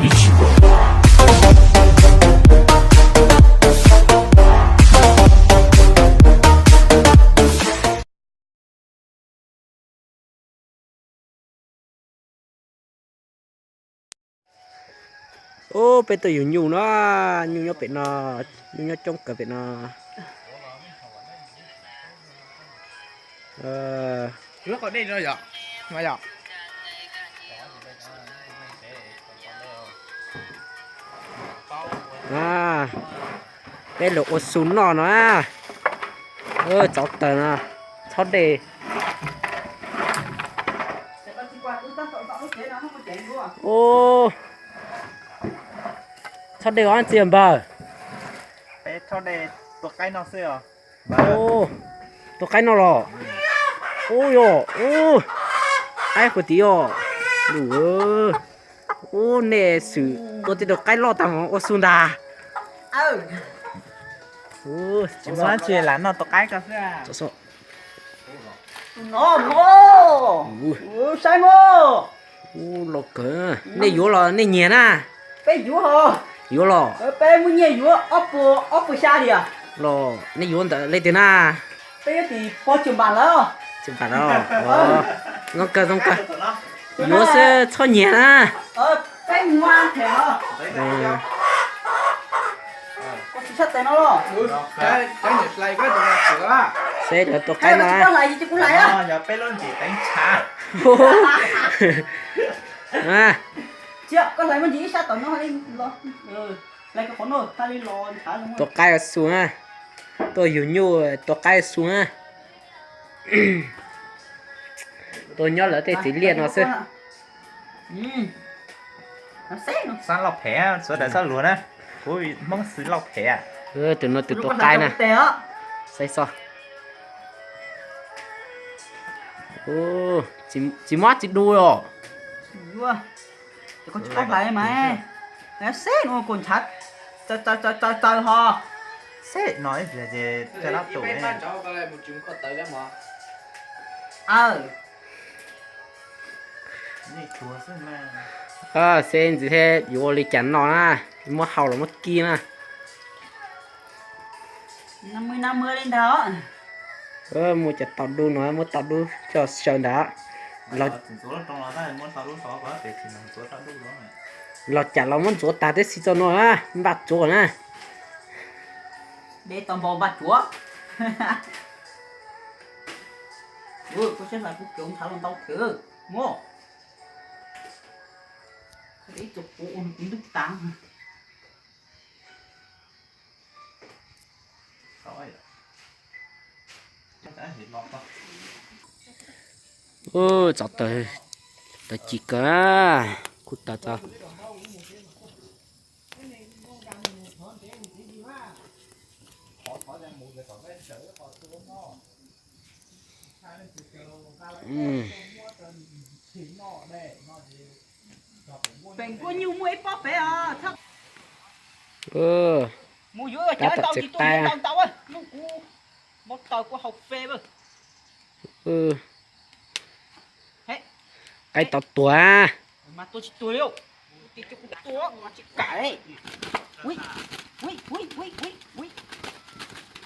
Ub, peb tuaj yug nyuj no, nyuj nyob pem no, nyuj nyob coob kawg pem no. Peb los ua su noj no, tsov taws no, txhob dej. Ub, txhob dej os txiv npawg. Tua qaib no los? Ub yog, ub, qaib puag tid os. Ub, nej xwm tua tej tus qaib loj tag mus ua su ntag. Tsis muaj dab tsi lam noj tus qaib ko xwb. Ub, los kawg, nej yuav los nej nyiag na? Peb yuav os. Yuav los? Peb muaj nyiaj yuav ob puas, ob puas xya li. Los nej yuav ntawm leej twg na? Peb yuav tim pog Txiv Npam lawm. Txiv Npam lawm. Zoo kawg, zoo kawg. Yuav xwb txhob nyiag na. Seb lawv tua qaib no. Tua qaib ua su na, tuaj yug nyuj tua qaib ua su na. Tuaj nyob lawv tej txiv liaj no xwb. Xab lauj phem, txhua daim xab luag na, kuv Hmoob xwm lauj phem. Tus no tus tua qaib na. Saib xwb. Tsis mob tsis du os. Seb no ib pliag ces coj dab tus. Seb ntxiv thiab yuav ua li cas noj na, muab hau los muab kib na. Muaj cov tau dub no, muab tau dub coj saw ntag. Los cas los muab ntxuav tag tib si txoj no na, npaj tsuav na. Ub, tsov taws, taws ci kawg, kuj taws txog. Qaib tau tuag.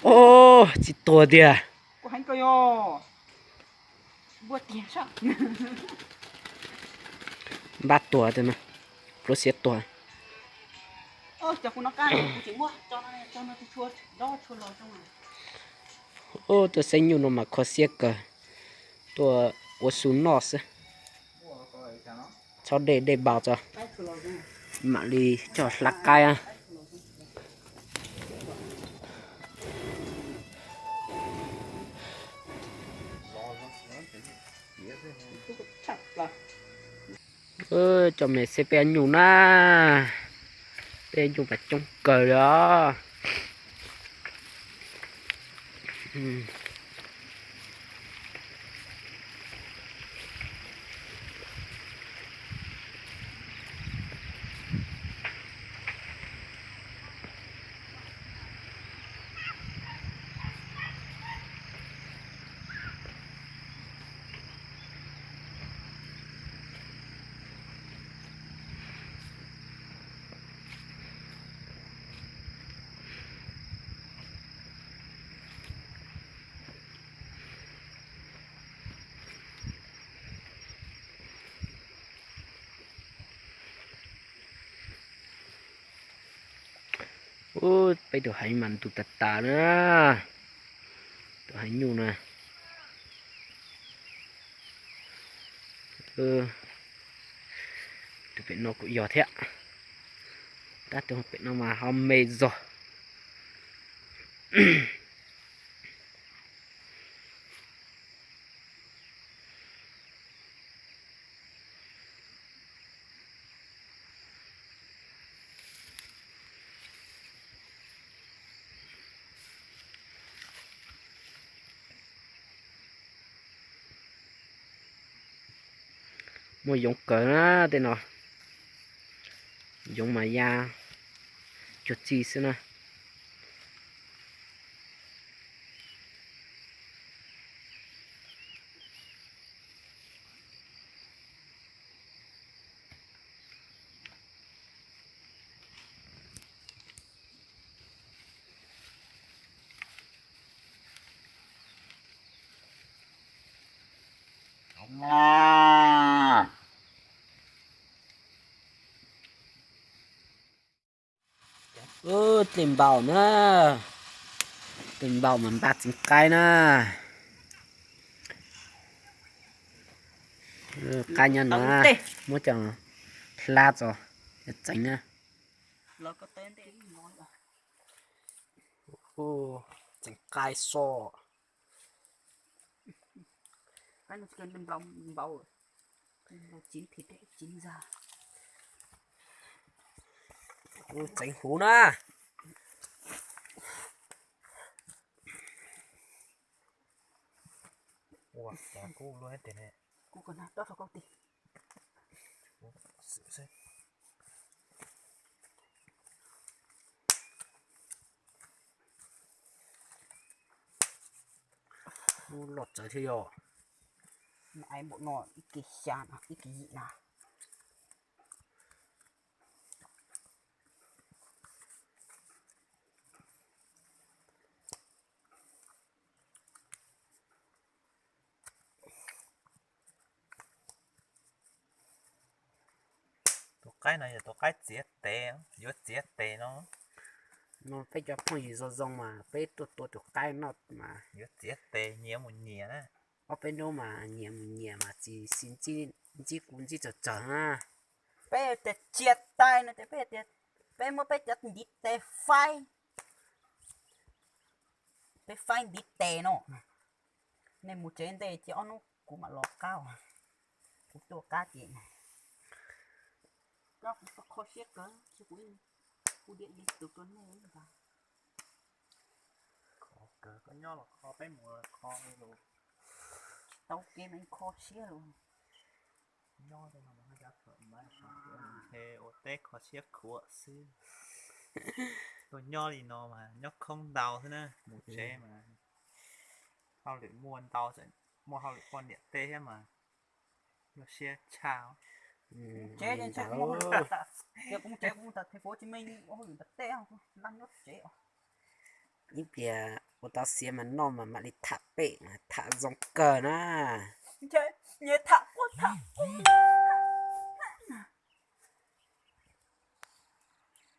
Ub, tsis tuag tiag. Npaj tuag, pluav xiab tuag. Ub, tuaj saib nyuj no mas kho siab kawg. Tuaj ua su noj xwb. Txhob dej, dej npau tso, mam li coj hlab qaib. Coj me xeb peb nyuj na, peb nyuj mas coob kawg li os. Peb tus heev mas ntug tas tas na. Tus heev nyuj na. Tus pem no kuj yog thiab. Tab tus pem no mas ho me zog. Muaj yoov kawg na tej no. Yoov mas ya cuag txij xwb na. Dlej npaum na, dlej npaum mas npaj txiv qaib na. Qaib nyob no, muab coj hla tso, txeev na. Txeev qaib so. Txeev huv na. Loj tsawv thiab yog. Ib ke xya no, ib ke yim na. Tus qaib no yog tus qaib txiav tes, yuav txiav tes no. No peb cov phooj ywg zoo zoo mas peb tuaj tua tus qaib noj mas yuav txiav tes nyias mus nyias na. Ob peb hnub mas nyias mus nyias mas tsis xis ntsib kuv ntsib tsawg tsawg na. Peb tias txiav tes no ces peb tias peb muab peb cov ntiv tes faib, peb faib ntiv tes no. Nej mus tsev ntej ces ob hnub kuv mam los qab, kuv tuaj qab ces. Koj kuv kho siab kawg, kuv, kuv diam diam tus rau nej ntag. Kho kawg, koj nyob los kho, peb mus los kho los. Tsis tau kev mas kho siab los. Nyob tej no mas ntshe ua teb kho siab khuav xwb. Tuaj nyob li no mas nyob khoob ntau xwb na, mus tsev mas hauj lwm muaj ntau, muaj hauj lwm poj niam tej thiab mas nyuaj siab tshaj. Tsev ces ntshe kuv mus hauj lwm, ces kuv mus tsev kuv mus tawm Thành phố Hồ Chí Minh ua hauj lwm nram tej, nrog nyob tsev os. Ib pliag ua tau xiav mas noj mas mam li tham pem mas tham zoo kawg na. Ntshe tham quaj tham quaj.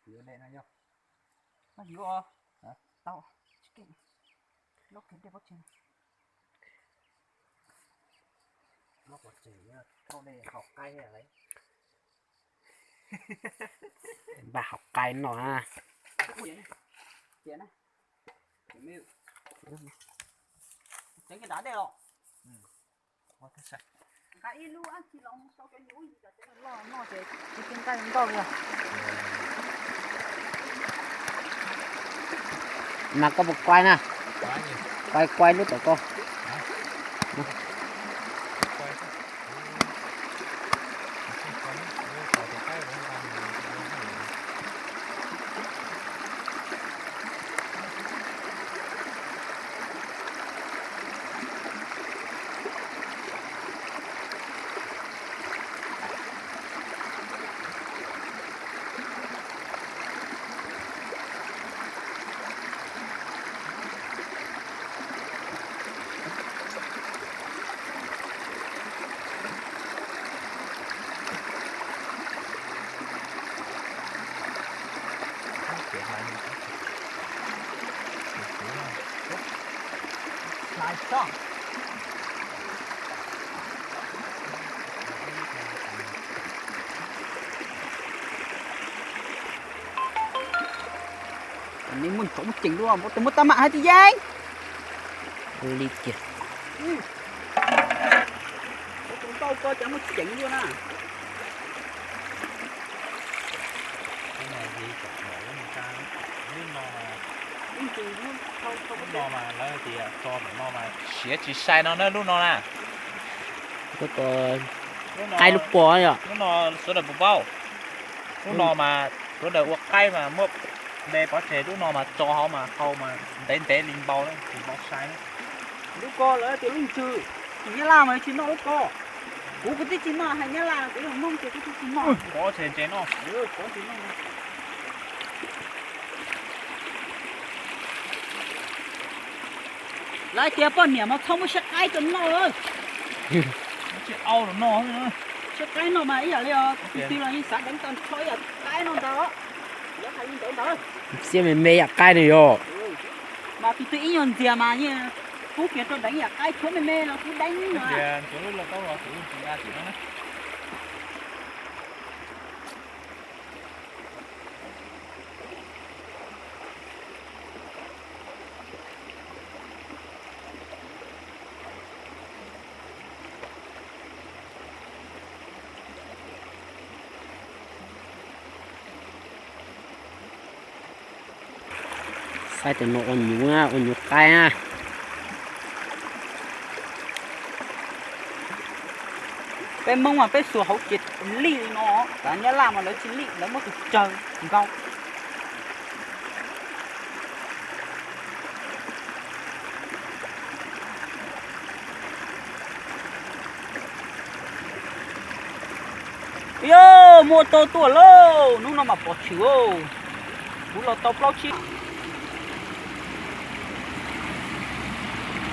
Yuav dej no yog. Yuav tau. Lub kiag dej pob tseg. Lub pob tseg thauj dej haus qaib thiab lauj. Npaj haus qaib no na. Tsev dav dej los. Mas koj puas kuaib na? Kuaib kuaib lub tom koj. Nej muaj ntxhov muaj ceem dua, muaj tab mam hais tias yeej. Li kiag. Tus ntau ko cas muaj ceem dua na. Lub no mas lawv tias tso ntawm no mas siav tsis sai no na lub no na. Qaib lub puas yom. Lub no sawv daws puas paub? Lub no mas sawv daws ua qaib mas muab de pov tseg, lub no mas tso hauv mas hau mas ntev ntev li npau na, tsis npau sai na. Lub ko lawv tias lub ntsws, Nyab Laj mas tsis noj lub ko. Kuv kuv twb tsis noj, hais Nyab Laj kuv yog Hmoob ces kuv twb tsis noj. Pov tseg ntses noj. Lawv tias poj niam mas txhob muab siab qaib rau noj. Siab qaib no mas ib yam li os, tus twg los yeej xav deev tau nrho ib yam qaib no ntag. Yuav hais li ntawd ntag. Siab me me yam qaib no yog. Mas tus twg ib nyuag ntxias mas yeej pub kiag rau deev yam qaib, tshuav me me los kuv deev no. Saib tus no ua nyuv na, ua nyuv qaib na. Peb Hmoob mas peb xuas hauv ces lim li no, cov Nyab Laj mas lawv tsis lim, lawv muab tus tsawg nkaus. Yog muaj tau tuaj lauj, hnub no mas pom tshwm. Kuv los tau plaub tsib.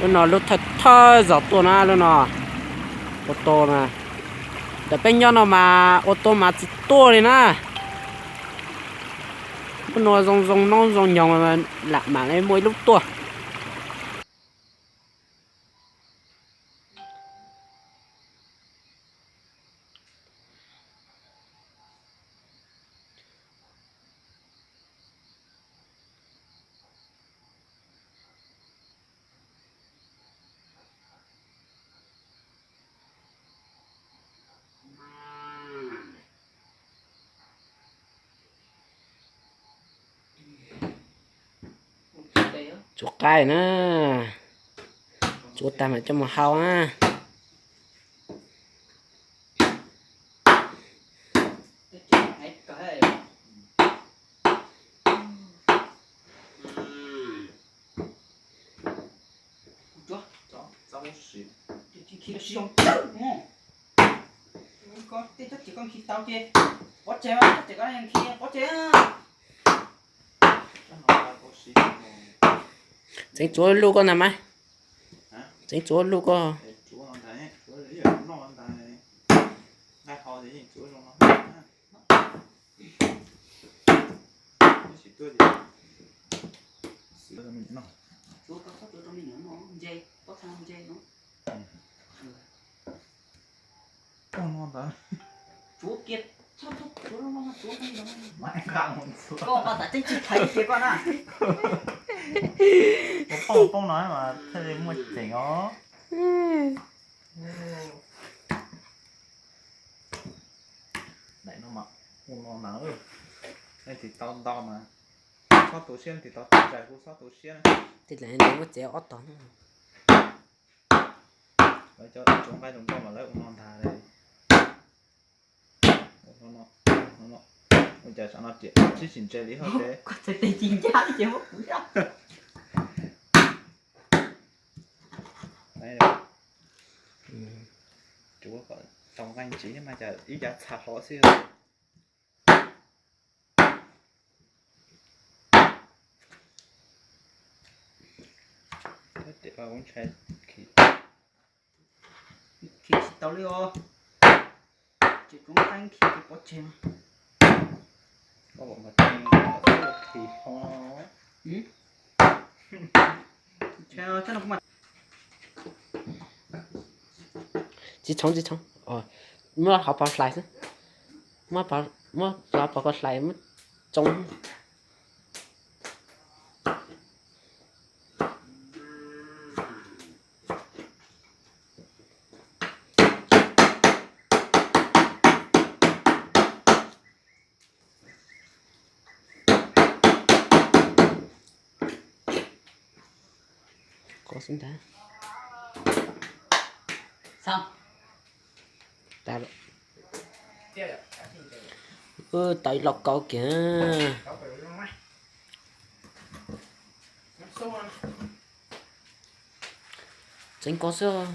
Lub no lub thawj thawj zaum tuaj na, lub no ua tau na. Tam peb nyob no mas ua tau mas tsis tuaj li na. Lub no zoo zoo noob zoo nyoog lam mam li muaj ib lub tuaj. Tsuav qaib na, tsuav tag mam coj mus hau na. Tseev tsuav luj koj ntag mas. Tseev tsuav luj koj. Ua poob poob no mas thiaj li muaj ceem os. Daim no mas ua no ntag. Nej tiv tau ntau mas txhob tu siab, tiv tau txais kuj txhob tu siab. Tej zaum muab tsev ob tog. Lawv cov tsuav nqaij zoo nkauj mas lawv ua no ntag li. Ua cas tsam no riam tsib tsis ntse li hos. Koj txhais tes tsis ncaj ces muab kuv zaj. Tsuav kom tau nqaij ntsis mas cas ib yav txha hlo xwb. Khiav tsis tau li os. Ces kuv qeeb khiav ces pov tseg. Koj mam khiav ho. Tsob no kuv mam. Tsis tshoob, tsis tshoob. Muab hauv paus hlais xwb. Muab hauv paus koj hlais muab tsoo. Ko xwb ntag. Tau ib lauj kaub kiag. Tseev ko xwb.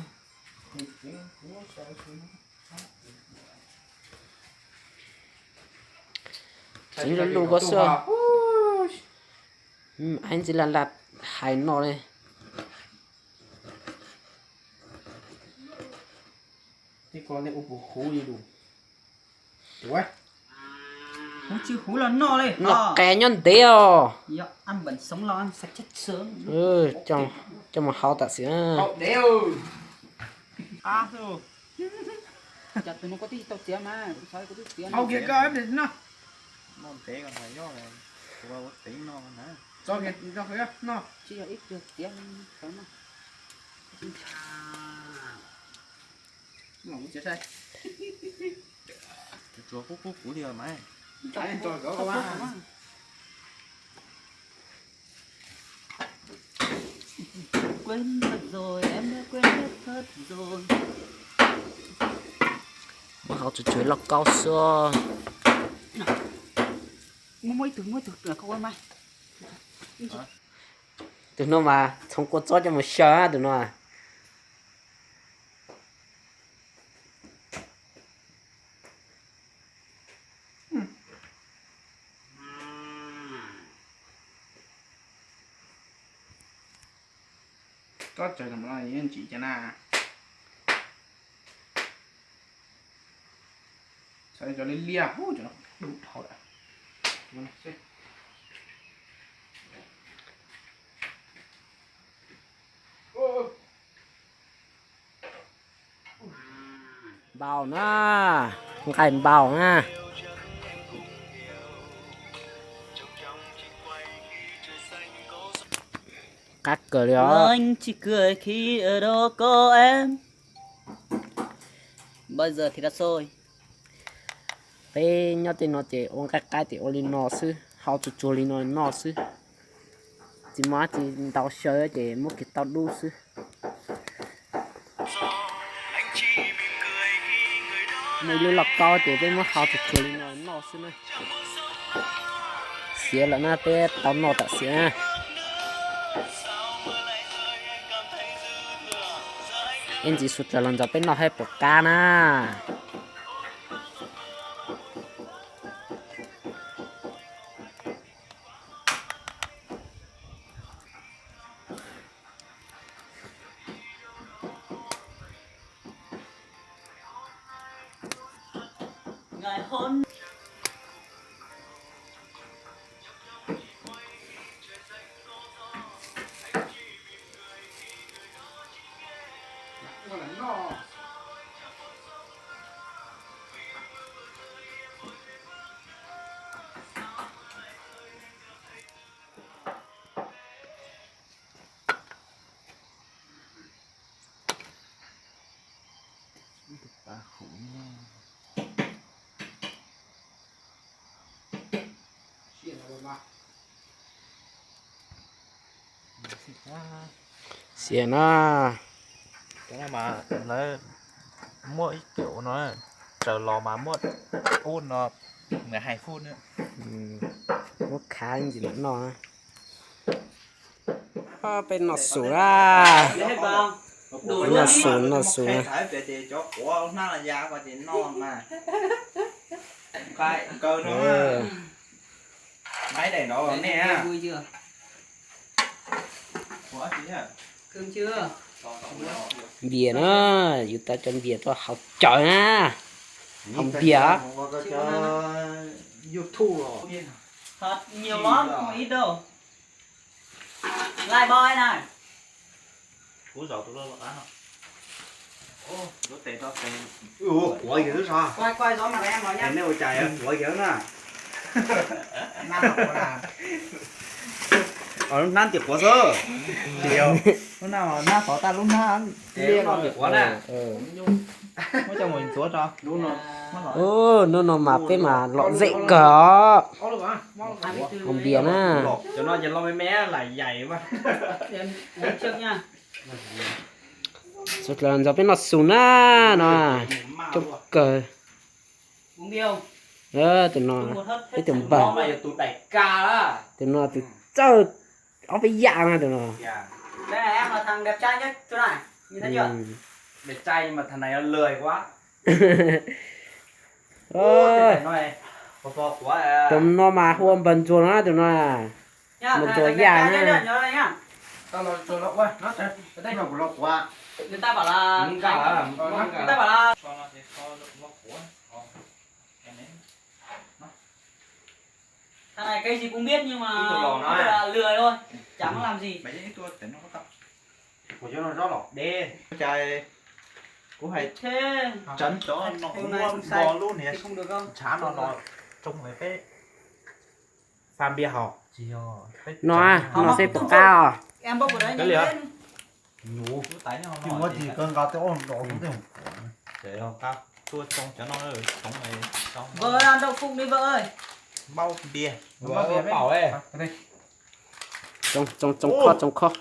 Tseev luj luj ko xwb. Aib ntxwv laj laj hais no li. Tej ko nej ua puas huv li lus? Huv tsis huv los noj li. Noj qe nyob ntev os. Coj mus hau tam sim. Tsuav qub qub kuv li mas. Muab hau tsuag tsuag lauj kaub xwb. Tus no mas txhoov kua txob coj mus xyaw tus no. Tsob tsawg no yeej ntsim cas na. Xav cov liab liab, cov no dub dhau lawm. Npaum na, nqaij npaum na. Qab kawg li os. Peb nyob tej no ces ua nqaij qaib ces ua li no xwb, hau tsuag tsuag li no noj xwb. Tsis muaj dab tsi ntau xyaw ces muab kiag tau dub xwb. Muaj ib lub lauj kaub ces peb muab hau tsuag tsuag li no noj xwb na. Xiav lawm na, peb tau noj tam sim na. Ib ntxiv xuas raws los ntxuav peb noj thiab puas qab na. Xiav na. Lawv muaj ib co no, raws los mas muaj ub no mười hai phút nữa. Muab khav ntsis mam noj. Peb noj xum na. Noj xum, noj xum. Npias na, yus tau cov npias tuaj haus cawv na. Haus npias. Ua quav kiag xwb sov. Nej ua cas quav kiag na. Lub hnab ntim quav xwb. Lub hnab xov tag lub hnab. Ntim quav na. Muab coj mus ntxuav tso. Hnub no mas peb mas lom zem kawg os. Haus npias na. Cov no ces loj me me lam yaim. Sawv daws nrog peb noj xus na no. Coob kawg. Tus no peb tus npawg. Tus no tus txawj ob peb yam na tus no. Tus no mas hu ua npawg Ntsuag no na tus no. Npawg Ntsuag yaj na. Thằng này cái gì cũng biết nhưng mà nó là lười thôi, chẳng làm gì. Ua cas kuv hais thế, trấn cov no kuv muab npo lub niag ntshav no los tsoo peb pha npias haus. No, no xwb puas qab os. Em bốc vào đấy. Cái gì hả? Nyuv. Muab tis kawg nqa tej ub los tej. Để tao tua tsoo cov no, tsoo này. Vợ ơi, ăn đậu phộng đi vợ ơi. Npau npias. Npau npias. Tsoo, tsoo, tsoo khob, tsoo khob.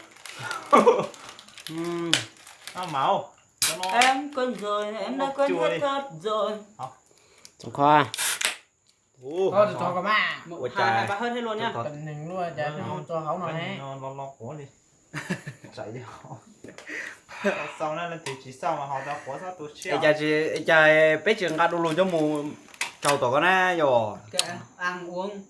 Em quên rồi, em đã quên hết thật rồi. Tsoo khob. Ua cas tsis tau hauv no ne. Cas peb tsis nqa du lug coj mus kaug tom ko na yog. Ăn uống.